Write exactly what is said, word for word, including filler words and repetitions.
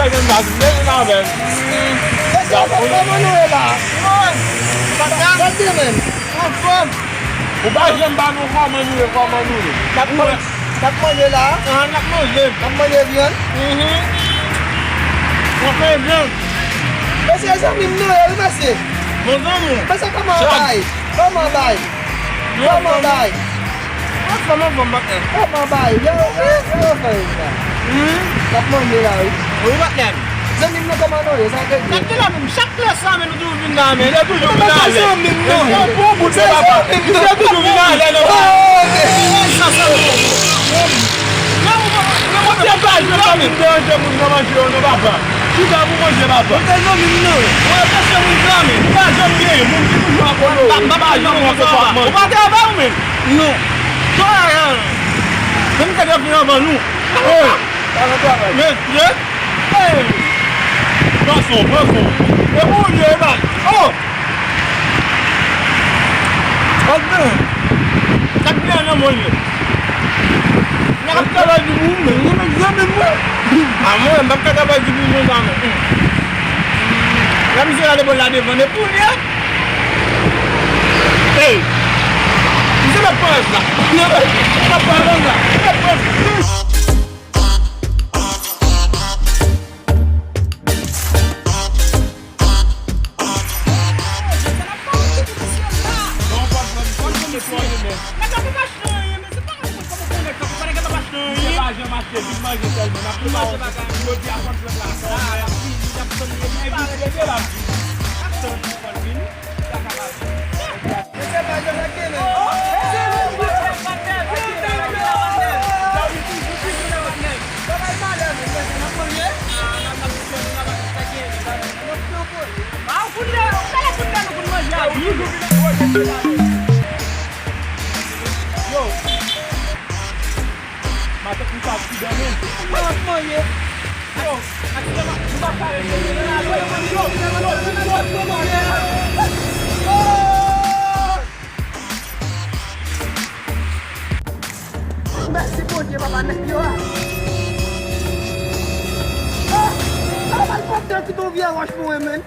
Mesye, sa kòman nou ye la? Gade men. Anfòm. Ou pa janm ba nou kòman nou ye, kòman nou ye. N ap manje, n ap manje la. Ah, n ap manje. N ap manje vyann. Mhm. N ap manje vyann. Mesye, zanmi m nou ye wi, mesye. Bon zanmi. Mesye, kòman bay? Kòman bay? Kòman bay? Anfòm, anfòm, patnè. Kòman bay? Yo, yo, yo, yo, fè sa. Hmm? N ap manje la, wi. Wi, patnè. Zanmi m nan, kòman nou ye? Sa ke di? Gade la menm, chak lè sa, men nou toujou vin la, men. Yo toujou vin alè. Zanmi m nan. Yo bon bout, se papa. Yo toujou vin alè, non, papa. Oh, ok. Sa, sa, non, non, non. Mwen te pa janm vin deranje moun nan manje yo, non, papa. Chita pou manje, papa. Mwen te zanmi m nan. Mwen te se moun zanmi. Ou pa janm genyen moun ki toujou ap polo. M pa, m pa janm wè w ap manje. Ou pa travay ou menm? Non. Travay. Menm sa k ap vin anvan nou. Hey. Pa nan travay. Mesye. Hey. Pran son, pran son. E pou ou ye, e pa. Oh. Patnè, sa k gen nan mwen ye? Nèg ap travay di pou ou menm. Mwen menm zanmi mwen. A mwen, m p ap ka travay di pou moun sa non. Lè misye gade bòl la devan, e pou li ye? Hey! Misye mèt parèt la. Misye mèt parèt la. Misye mèt parèt. Yo, matant nou sa ap fidon menm. Yo, aksidan nou pa kare yo, yo, yo, yo, yo, yo, yo, yo, yo, yo, yo. Mèsi Bondye, papa, nèg yo a. Ah! Sa pa l pòte yon ti bon vye wòch pou mwen, menn.